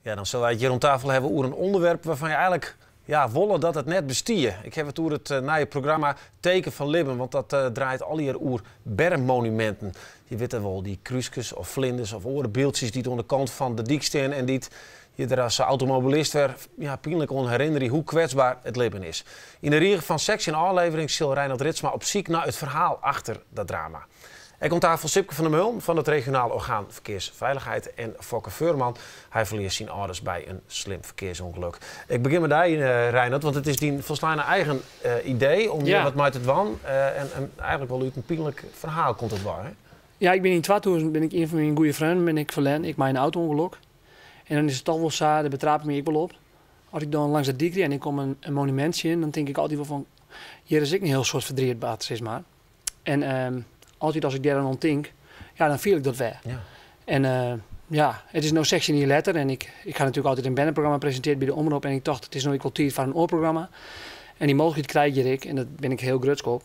Ja, dan sille wy it hjir oan tafel hawwe oer in ûnderwerp wêrfan je eigenlik ja, wolle dat it net bestie. Ik haw it oer it eh, nije programma Teken fan Libben, want dat eh, draait allegear oer bermmonuminten. Je witte wol, dy krúskes of flinders of oare byldsjes dy't oan de kant fan de dyk stean en dy't je der as automobilist wer ja, pynlik oan herinnerje hoe kwetsber it libben is. Yn de rige fan 16 ôfleverings sil Reinald Ritsma op syk nei it ferhaal achter dat drama. Ek oan tafel Sipke van der Meulen fan it Regionaal Orgaan Verkeersveiligheid en Fokke Veurman. Hy ferlear syn âlders by in slim ferkearsûngelok. Ik begjin mei dy, eh, Reinald, want it is dyn folsleine eigen eh, idee om hjir wat mei te dwaan. Eh, en eigenlik wol út in pynlik ferhaal komt it wei. Ja, ik bin yn 2000 bin ik ien fan myn goede freonen bin ik ferlern, ek mei in auto-ûngelok. En dan is it toch wol sa, dêr betraap ik my ek wol op. As ik dan langs de dyk rin en ik kom in monumint tsjin, dan tink ik altyd wol fan, hjir is ek in hiel soad ferdriet bard, sis mar. En ehm, altyd as ik dêr dan oan tink, ja, dan fiel ik dat wer. En ja, it is no 16 jier letter en ik ha natuerlik altyd in berneprogramma presintearre by de Omrop en ik tocht, it is no ek wol tiid foar in oar programma. En dy mooglikheid krij ik hjir ek en dêr bin ik hiel grutsk op.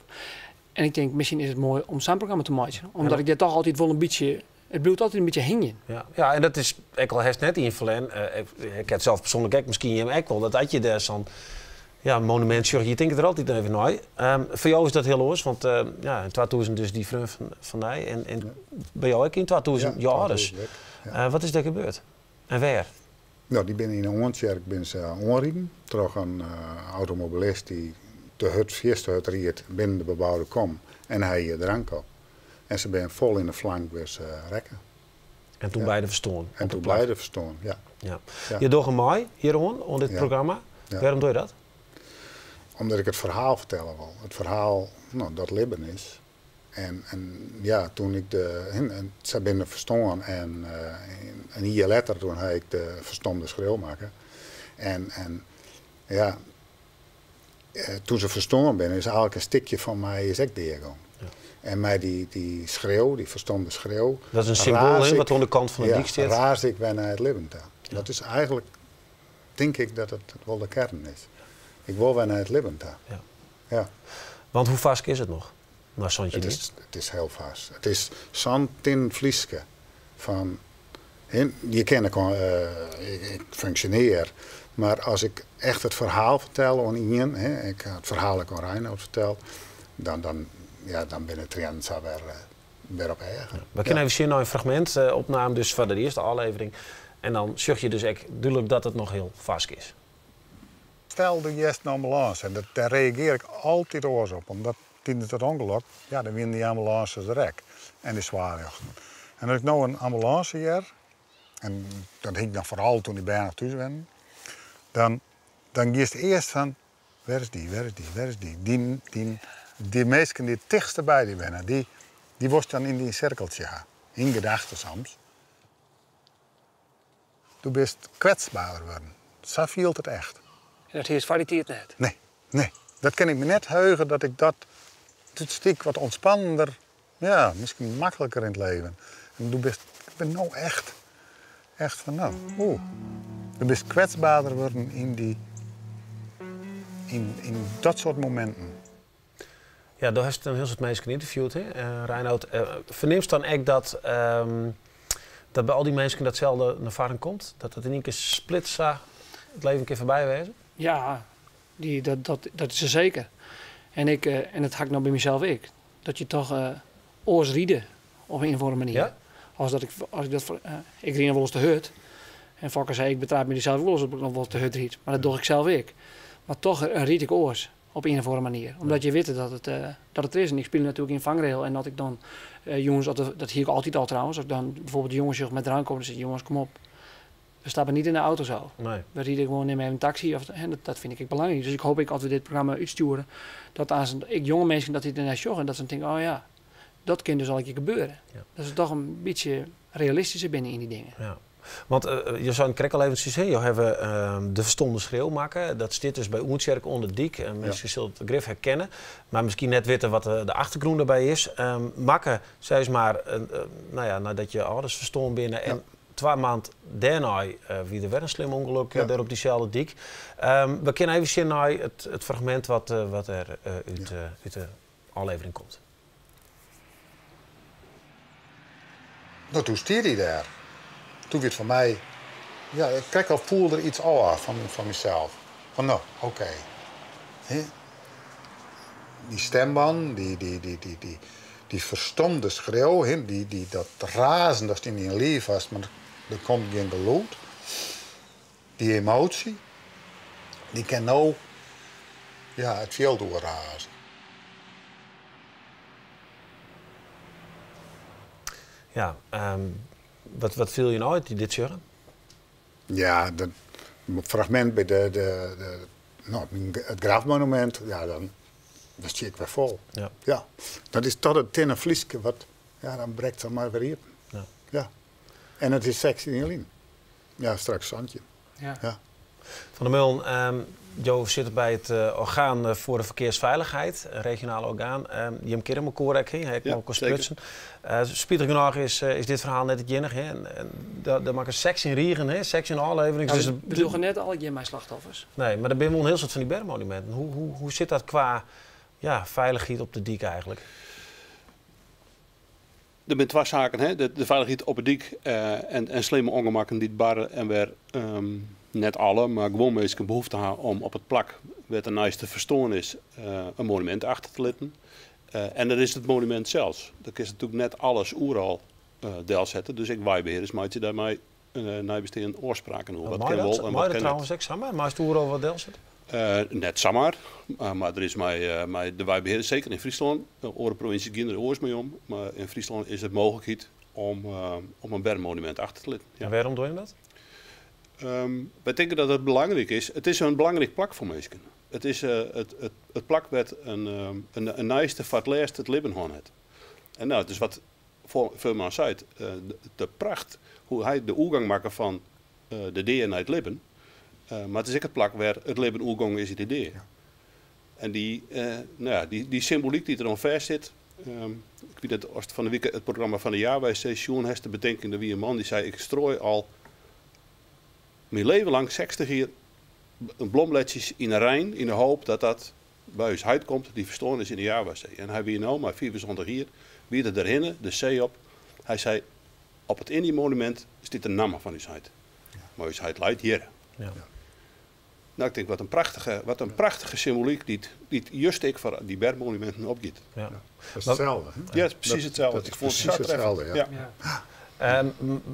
En ik tink, miskien is it moai om sa'n programma te meitsjen. Omdat ik dêr toch altyd wol in bytsje, it bliuwt altyd in bytsje hingjen. Ja, en dat is, ek al hast net ien ferlern, ik ha it sels persoanlik ek, miskien jim ek wol, dat as je dêr sa'n ja, monumint sjogge, je tinke der altyd even nei. Foar jo is dat hiel oars, want ja, yn 2000 dus dy freon fan dy en by jo ek yn 2000 Ja, je âlders. 2000 ek, ja. Wat is der gebeurd? En wêr? Nou, dy binne yn Oentsjerk binne se oanriden troch in automobilist dy't te hurd, fierste hurd ried binnen de beboude kom en hy hie drank op. En se binne fol yn de flank wer se rekke. En toen beide ferstoarn? En toen beide ferstoarn, ja. Ja. Je dogge mei hjiroan, oan dit programma. Wêrom doch je dat? Omdat ik it ferhaal fertelle wol. It ferhaal, no, dat libben is. En ja, toen ik de, en sy binne ferstoarn en in jier letter toen ha ik de Verstomde Schreeuw makke. En ja, toen se ferstoarn binne is eigenlik in stikje fan my is ek deagong. En mei dy schreeuw, dy verstomde schreeuw. Dat is in symboal, hè, wat oan de kant fan de dyk stiet. Raas ik wer nei it libben ta. Dat is eigenlik, tink ik, dat it wol de kearn is. Ik wol wer nei it libben ta. Ja. Want hoe farsk is it noch? Nei 17 It jier? It is hiel farsk. It is sa'n tin flyske fan, je kinne, ik funksjonear, mar as ik echt it ferhaal fertel oan ien, hè, ik ha it ferhaal ek oan Reinoud ferteld, dan, ja, dan binne de triennen sa wer op eagen. We kinne even sjen nei in fragmint, opnaam dus foar de earste ôflevering. En dan sjoch je dus ek dúdlik dat it noch hiel farsk is. Stel, do hearst in ambulânse en dêr reagear ik altyd oars op, omdat tidens dat ûngelok, ja, dan wiene dy ambulânses der ek en dy swaarljochten. En as ik no in ambulânse hear, en dat hie ik noch foaral toen dy bern noch thús wennen, dan giest earst fan, wêr is dy, wêr is dy, wêr is dy? Dy minsken dy't it tichtste by dy binne, dy wolst dan yn dyn sirkeltsje ha, yn gedachten soms. Do bist kwetsberder wurden. Sa fielt it echt. En dat hiest foar dy tiid net? Nee, nee. Dat kin ik my net heuge dat ik dat. It stik wat ûntspannender, ja, miskien makliker yn it leven. En do bist, ik bin no echt, echt fan no, oeh. Do bist kwetsberder wurden yn dy, yn dat soart mominten. Ja, do hast in hiel soad minsken ynterviewd, hè, Reinoud. Fernimst dan ek dat by al dy minsken datselde nei foaren komt? Dat it yn ien kear split sa it leven kin foarby wêze? Ja, dat is der seker. En dat ha ik no by mysels ek. Dat je toch oars ride op ien of oare manier. Ja? As dat ik, as ik dat, ik rin wolris te hurd. En Fokke sei, ik betraap my der sels wolris op dat ik noch wol te hurd ryd. Mar dat doch ik sels ek. Mar toch ryd ik oars op ien of oare manier. Omdat je witte dat it der is. En ik spylje natuerlik yn vangrail. En as ik dan jûns, dat hie ik altyd al trouwens, as ik dan bijvoorbeeld de jonges sjoch mei drank op, dan sis ik, jonges, kom op. We stappe net yn de auto zo. Nee. We ride gewoan, nim even in taksy. Of, hè, dat fyn ik ek belangryk. Dus ik hoopje ek as we dit programma útstjoere, dat as ek jonge minsken dat dy dernei sjogge en dat se tinke, oh ja, dat kin dus al in kear gebeure. Dat se toch in bytsje realistischer binne yn dy dingen. Ja. Want jo seinen krekt al eventsjes, hè, jo hawwe de Verstomde Schreeuw makke. Dat stiet dus by Oentsjerk oan de dyk. En minsken sille it grif herkenne, mar miskien net witte wat de achtergrûn dêrby is. Makke, sis mar, no ja, neidat je âlders ferstoarn binne en 2 maand dêrnei wie der wer in slim ûngelok dêr op dyselde dyk. We kinne even sjen nei it fragmint wat der út de ôflevering komt. No, toen stie dy dêr. Toen wie it foar my, Ja, ik krek al foel der iets ôf fan mysels. Fan no, oké. Hè? Dy stimbannen, dy ferstomde schreeuw, hè, dat razen dat yn dyn liif hast, mar der komt gjin gelûd. Dy emoasje, dy kin no, ja, it fjild oerraze. Ja, wat fiel je no as je dit sjogge? Ja, dat fragmint by de, no, it grafmonumint, ja, dan stean ik wer fol. Ja. Dat is toch it tinne flyske wat, ja, dan brekt it mar wer iepen. Ja. En it is 16 jier lyn. Ja, straks 17. Ja. Van der Meulen, jo sitte by it orgaan foar de ferkearsfeilichheid, in regionaal orgaan. Jim kenne mekoar ek, hè? Ek Ja, elkoar zeker. sprutsen. Spitich genôch is dit ferhaal net it iennige, hè? En der makke 16 rigen, hè? 16 ôfleverings. Ja, dus we dogge net allegear mei slachtoffers. Nee, mar der binne wol in hiel soad fan dy bermmonuminten. Hoe sit dat kwa, ja, feilichheid op de dyk eigentlik? Der binne twa saken, hè? De feilichheid op de dyk en slimme ûngemakken dy't barre en wêr net alle, mar gewoan minsken behoefte ha om op it plak wêr't de neiste ferstoarn is, in monumint achter te litten. En dat is it monumint sels. Dan kinst natuerlik net alles oeral delsette. Dus ek weibehearders meitsje dêrmei neibesteanden ôfspraken oer. Wat Wat mei kin dat? wol en Mei wat dat kin net. trouwens ek samar? Meist oeral wat delsette? Net samar, mar der is mei de weibehearders, seker yn Fryslân, oare provinsjes gean der oars mei om, mar yn Fryslân is der mooglikheid om in bermmonumint achter te litten. Ja. En wêrom dogge je dat? Wy tinke dat it belangryk is. It is in belangryk plak foar minsken. It is it plak wêr't in neiste foar it lêst it libben hân hat. En it is wat Veurman seit, de pracht hoe hy de oergong makke fan de dea nei it libben. Mar it is ek it plak wêr it libben oergong is yn de dea. En dy symbolyk dy't der oan fêst sit. Ik wit net oft fan de wike it programma fan de Jaarbeurs sjoen hast, de betinking, der wie in man dy sei, ik stroai al myn leven lang 60 jier blomletsjes yn de rein, yn de hoop dat dat by ús heit komt, dy ferstoarn is yn de Javazee. En hy wie no mei 75 jier, wie er derhinne, de see op. Hy sei, op it Indië-monument stiet de namme fan ús heit. Mar ús heit leit hjir. Ik tink, wat in prachtige symbolyk dy't just ek foar dy bermmonuminten opgiet. Ja. Dat is itselde, hè? Ja, het is precies itselde. Dat is Ik vond het precies zo treffend. itselde, ja.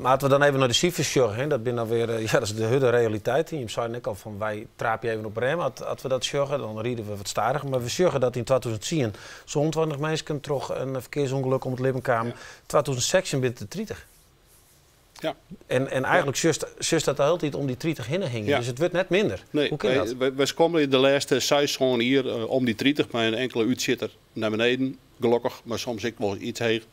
Laten we dan even nei de sifers sjogge, hè. Dat binne dan wer, ja, dat is de hurde realiteit. Je zeiden net al fan, wy traapje even op rem. As we dat sjogge, dan ride we wat stadiger. Mar we sjogge dat yn 2010 sa'n 20 minsken troch in ferkearsûngelok om it libben kamen. 2016 binne it der 30. En eigentlik sjochst dat de hiele tiid om dy 30 hinne hingjen. Dus it wurdt net minder. Nee, Hoe kin nee, dat? wy skommelje de lêste 6 jier om dy 30, mei in inkelde útsjitter nei beneden, gelokkich, mar soms ek wol iets heger.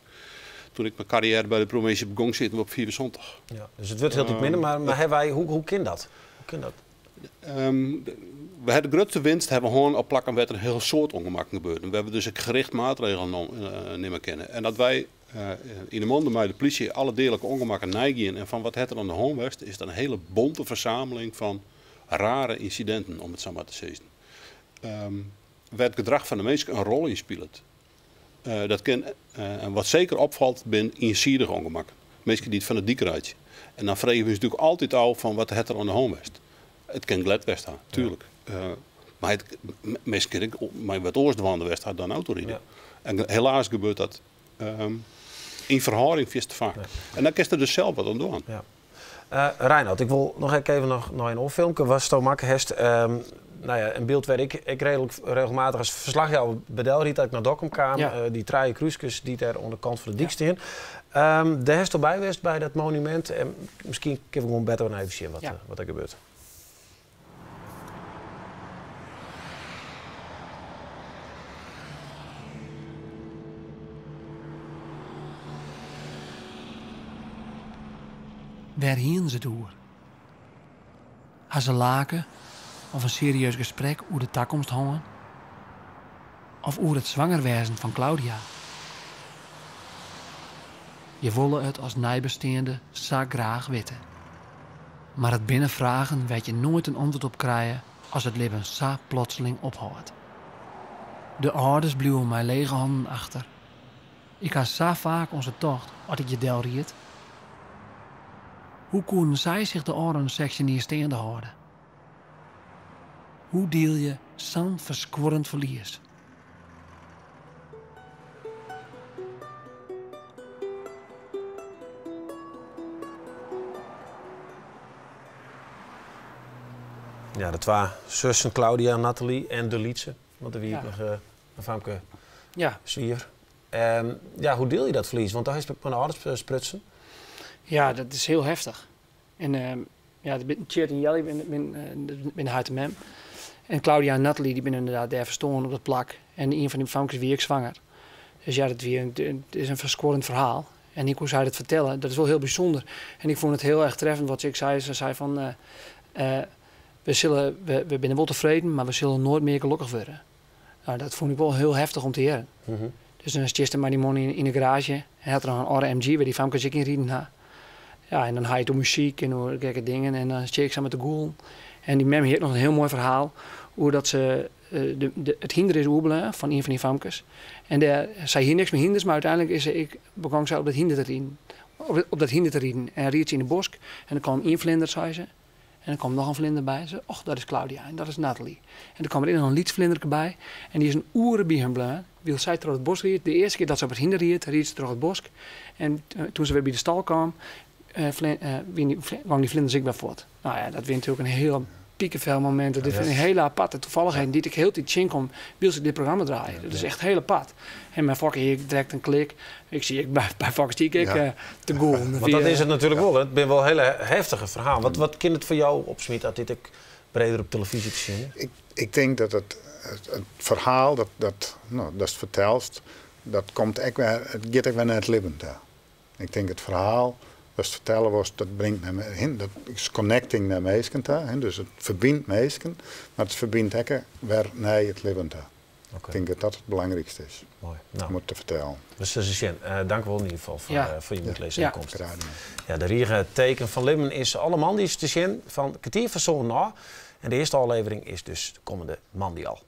Toen ik myn karriêre by de provinsje begûn, sieten we op 75. Ja, dus it wurdt hieltyd minder, mar hoe kin dat? Hoe kin dat? We ha de grutste winst ha we hân op plakken wêr't in hiel soad ûngemakken gebeurde. We hawwe dus ek gericht maatregelen nimme kinne. En dat wy yn de mande mei de polysje alle deadlike ûngemakken neigean en fan wat hat der oan de hân west, is dat in hiele bonte fersameling fan rare ynsidinten, om it sa mar te sizzen. Wêr't it gedrach fan de minsken in rol yn spilet. Dat kin, en wat seker opfalt, binne iensidige ûngemakken. Minsken dy't fan de dyk reitsje. En dan freegje we ús natuerlik altyd ôf fan wat hat der oan de hân west. It kin glêd west ha, tuerlik. Mar minsken kinne ek mei wat oars dwaande west ha dan autoriden. En helaas gebeurt dat yn ferhâlding fierste faak. En dan kinst der dus sels wat oan dwaan. Reinoud, ik wol noch ek even nei in oar filmke watsto makke hast. In byld wêr ik regelmatich as ferslachjouwer by delried dat ik nei Dokkum kaam. Dy trije krúskes dy't dêr oan de kant fan de dyk stean. Dêr hast al by west by dat monumint. En miskien kinne we gewoan better even sjen wat der gebeurt. Wêr hienen se it oer? Ha se lake of in serieus gesprek oer de takomst hân? Of oer it swangerwêzen fan Claudia? Je wolle it as neibesteande sa graach witte. Mar it binne fragen wêr't je noait in antwurd op krije as it libben sa plotseling ophâldt. De âlders bliuwe mei lege hannen achter. Ik ha sa faak oan se tocht as ik hjir delried. Hoe koenen sy sich de ôfrûne 16 jier steande hâlde? Hoe diel je sa'n ferskuorrend ferlies? Ja, de twa sussen Claudia, Nathalie en de lytse. Want der wie ek noch in famke swier. Ja, hoe diel je dat ferlies? Want do hast mei de âlders sprutsen. Ja, dat is hiel heftich. En ja, Tjeerd en Jelly binne heit en mem. En Claudia en Nathalie dy binne ynderdaad dêr ferstoarn op dat plak. En ien fan dy famkes wie ek swanger. Dus ja, dat wie in, it is in ferskuorrend ferhaal. En ik hoe sy dat fertelle, dat is wol hiel bysûnder. En ik fûn it hiel erch treffend wat se ek sei. Se sei fan, we sille, we binne wol tefreden, mar we sille noait mear gelokkich wurde. Nou, dat fûn ik wol hiel heftich om te hearren. Dus dan stiest der mei dy man yn de garaazje en hat er noch in âlde MG wêr't dy famkes ek yn riden ha. Ja, en dan ha je it oer muzyk en oer gekke dingen en dan stean ik sa mei te gûlen. En dy mem hie ek noch in hiel moai ferhaal oer dat se de, de, it hynder is oerbleaun fan ien fan dy famkes. En dêr, sy hie niks mei hynders, mar úteinlik is se ek begong sy op dat hynder te riden. Op dat hynder te riden. En ried se yn de bosk en der kwam ien flinder, sei se. En der kwam noch in flinder by. Se, och, dat is Claudia en dat is Nathalie. En der kwam der ek noch in lyts flinderke by. En dy is in oere by har bleaun. Wylst sy troch it bosk ried. De earste kear dat se op it hynder ried, ried se troch it bosk. En toen se wer by de stal kaam, gong dy flinders ek wer fuort. Nou ja, dat wie natuerlik in hiel pikefelmomint. Dat is in hiele aparte toevallichheden dy't ik hieltyd tsjinkom wylst ik dit programma draai. Dat is echt hiel apart. En mei Fokke hie ik direkt in klik. Ik zie ik by Fokke stie ik ek te gûlen. Want dat is it natuerlik wol. It binne wol hiele heftige ferhalen. Wat kin it foar jou opsmite as dit ek breder op telefyzje te sjen is? Ik tink dat it ferhaal dat, no, datst fertelst, dat komt ek wer, it giet ek wer nei it libben ta. Ik tink it ferhaal datst fertelle wolst, dat bringt nei, hin, dat is connecting nei minsken ta. Hin, dus it ferbynt minsken, mar it ferbynt ek wer nei it libben ta. Ik tink dat dat it belangrykste is Moai. Nou, om it te fertellen. We sille sjen. Dank wol yn ieder gefal foar jim útlis en komst. Graach dien. Ja, de rige Teken fan Libben is alle moandeis te sjen fan kertier foar sânen ôf. En de earste ôflevering is dus de kommende moandei al.